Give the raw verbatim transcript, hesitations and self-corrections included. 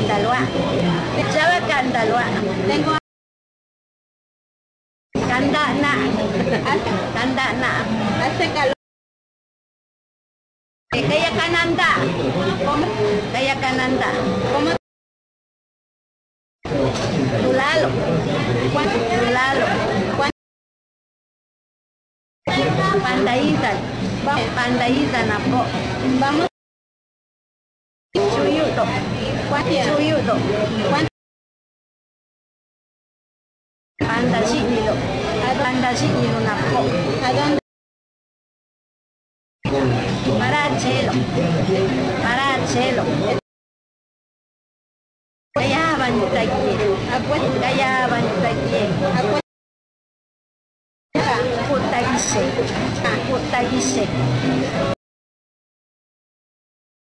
Candaluaꞌ. Chava candaluaꞌ. Tengo candaꞌ naa. Candaꞌ naa. Hace calor. Caya canandaꞌ. Caya canandaꞌ. Tulalo. Tulalo. Panda iza. Panda iza napoꞌ. Vamos. Chuyuꞌdoꞌ. Chuyuꞌdoꞌ. Panda xíꞌniluꞌ. Panda xíꞌniluꞌ napoꞌ. Para chelo. Para chelo. Cayaba ni taguie. Cayaba ni taguie. Guta guixe. Guta guixe.